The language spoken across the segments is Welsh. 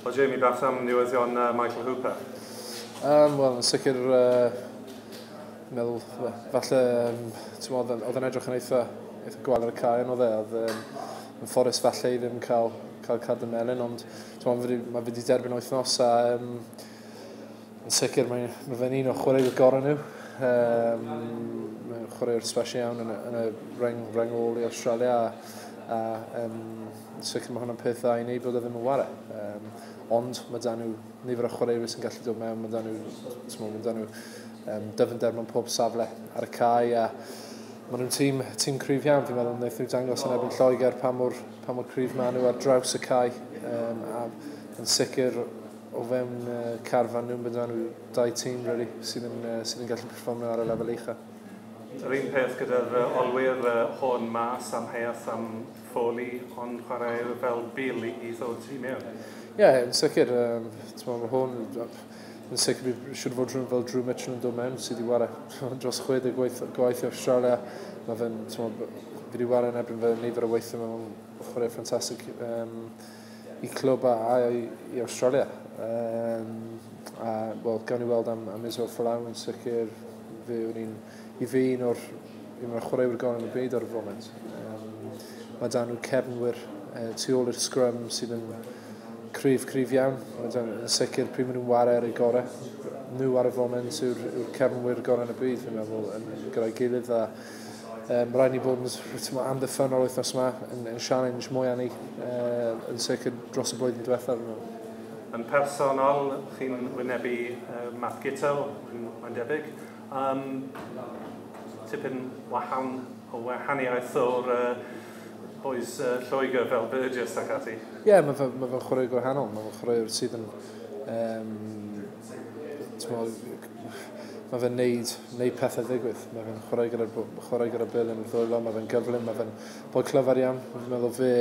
Wel, Jamie, beth am newyddion Michael Hooper? Wel, yn sicr, meddwl, falle, oedd yn edrych yn eitha gwael ar y cae, yn oedd e, oedd yn ffodus falle i ddim cael card y melyn, ond mae fe wedi derbyn wythnos a yn sicr mae fe'n un o chwaraewyr gorau nhw. Mae'n chwaraewr special iawn yn y reng ôl i Australia a yn sicr mae hwnna'n peth dda i ni bod e ddim yn ware. Ond mae 'da nhw nifer o chwaraewyr sy'n gallu dod mewn, mae 'da nhw dyfnder mewn pob safle ar y cae a maen nhw'n tîm cryf iawn. Fi'n meddwl wnaethon nhw dangos yn erbyn Lloegr pa mor cryf maen nhw ar draws y cae, a yn sicr o fewn carfan nhw, mae 'da nhw dau tîm really, sydd yn gallu perfformio ar y lefel ucha. Yr un peth gyda'r olwyr Horn mas am Heiath am Foley, ond chwarae fel Bill i ddod tu mewn. Ie, yeah, yn sicr. Mae Horn yn sicr siwr fod rhywun fel Drew Mitchell yn dod mewn sydd wedi ware dros 60 gwaith i Australia. Mae fe'n, fi wedi ware yn erbyn fe nifer o weithiau, mae'n chwarae ffantastig i clwb a i Australia. A wel, gawn ni weld am Israel Folau yn sicr. Fe yw'n un, i fi un o'r chwaraewyr gorau yn y byd ar y foment. Mae 'da nhw cefnwyr tu ôl i'r scrum sydd yn cryf iawn. Mae 'da nhw, yn sicr pryd maen nhw'n ware ar eu gorau. Nhw ar y foment yw'r cefnwyr gorau yn y byd, fi'n meddwl, gyda'i gilydd. A mae rhaid ni bod yn amddiffynnol wythnos yma, yn challenge mwy ni, yn sicr dros y blwyddyn diwethaf. Yn personol, chi'n wynebu Matt Giteau, mae'n debyg. Tipyn o wahaniaeth o'r boys Lloegr fel Burgess ac ati. Ie, yeah, mae fe'n chwaraewr gwahanol. Mae fe'n chwaraewr sydd yn... mae fe'n neud pethau ddigwydd. Mae fe'n chwarae gyda'r bêl yn y ddwylo, mae fe'n gyflym, mae fe'n boi clyfar iawn. Fi'n meddwl fe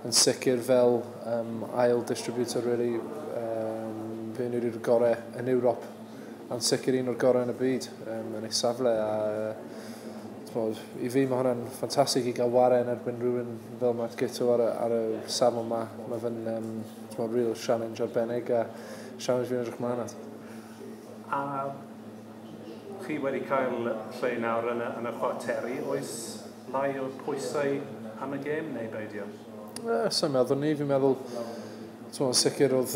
yn sicr fel ail distributor, really, fe'n yw'r gorau yn Ewrop. A'n sicr un o'r gorau yn y byd yn ei safle. A, i fi mae hwnna'n ffantastig i gael ware yn erbyn rhywun fel Matt Giteau ar y safon yma. Mae fe'n real challenge arbennig a challenge fi'n edrych mlaen at. A chi wedi cael lle nawr yn y chwarteri, oes lai o'r pwysau am y gêm neu beidio? Sa'n meddwl ni, fi'n meddwl yn sicr oedd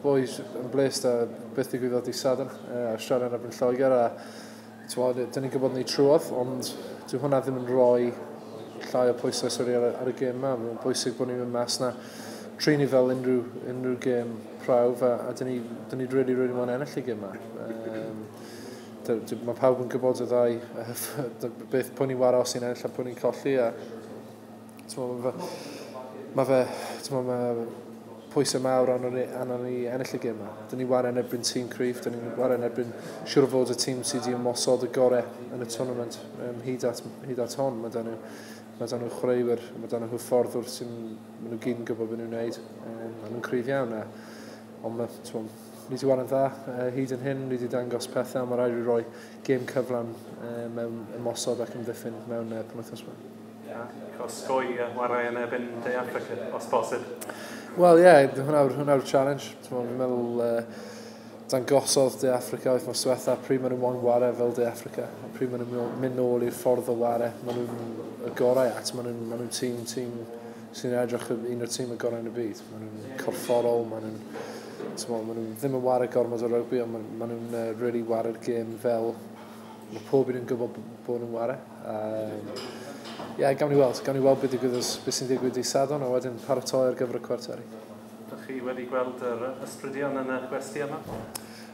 boys yn blês da beth ddigwyddodd dydd Sadwrn, Australia yn erbyn Lloegr, a dyn ni'n gwybod ni trwodd, ond dyw hwnna ddim yn rhoi llai o pwysau ar y gêm yma. Mae'n bwysig bod ni'n mynd mas na trin ni fel unrhyw gêm prawf, a dyn ni really, really moyn ennill y gêm yma. Mae pawb yn gwybod y ddau beth pwy ni'n ware os ni'n ennill a pwy ni'n colli, a mae pwysau mawr arno ni ennill y gêm yma. Dyn ni ware yn erbyn tîm cryf, dyn ni'n ware yn erbyn siŵr o fod y tîm sydd wedi ymosod y gorau yn y tournament hyd at hon. Mae 'da nhw chwaraewyr, mae 'da nhw hyfforddwr sy'n maen nhw gyd yn gwybod beth nhw'n wneud. Maen nhw'n cryf iawn, ond ni wedi ware'n dda hyd yn hyn, ni wedi dangos pethau, mae rhaid i roi gêm cyflawn mewn ymosod ac ymddiffyn mewn penwythnos yma. Osgoi chwarae yn erbyn De Affrica, os posib. Wel, ie, yeah, hwnna'r challenge. Fi'n meddwl dangosodd De Affrica wythnos diwetha pryd maen nhw'n moyn ware fel De Affrica. Pryd maen nhw'n mynd nôl i'r ffordd o ware, maen nhw'n y gorau at, maen nhw'n tîm sy'n edrych un o'r tîm y gorau yn y byd. Maen nhw'n corfforol, maen nhw ddim yn ware gormod o rygbi, ond maen nhw'n really ware'r gêm fel mae pob un yn gwybod bod nhw'n ware. Ie, gawn ni weld beth sy'n digwydd i Sadwrn a wedyn paratoi ar gyfer y cwarteri. Ydych chi wedi gweld yr ysbrydion yn y gwesty yma?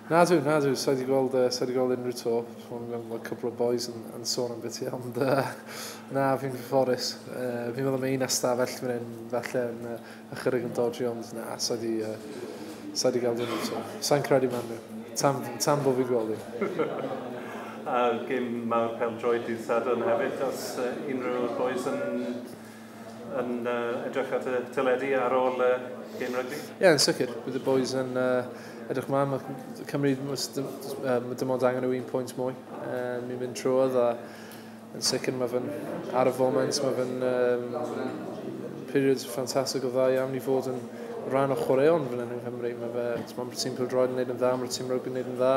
Na dw, sa'i wedi gweld unrhyw to. Mae cwpl o boys yn sôn am beth i, ond na, fi'n ffodus. Fi'n meddwl mae un ystafell fan hyn, falle yn ychydig yn dodgy, ond na, sa'i wedi gweld unrhyw to. Sa'n credu mewn nhw, tan bod fi'n gweld i. A gêm mawr pêl-droed dydd Sadwrn hefyd, os unrhyw boys yn edrych at y teledu ar ôl gêm rygbi? Ie, yeah, yn sicr. Bydd y boys yn edrych mlaen. Mae Cymru, mae dim ond angen nhw 1 pwynt mwy. Ni'n mynd trwodd a yn sicr mae fe'n ar y foment, mae fe'n period ffantastig o dda iawn i fod yn rhan o chwaraeon fan hyn yng Nghymru. Mae fe, mae'r tîm pêl-droed yn neud yn dda, mae'r tîm rygbi yn neud yn dda,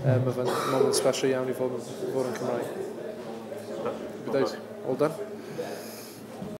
a mae fe'n moment special iawn i fod yn Cymraeg. Good days. All done.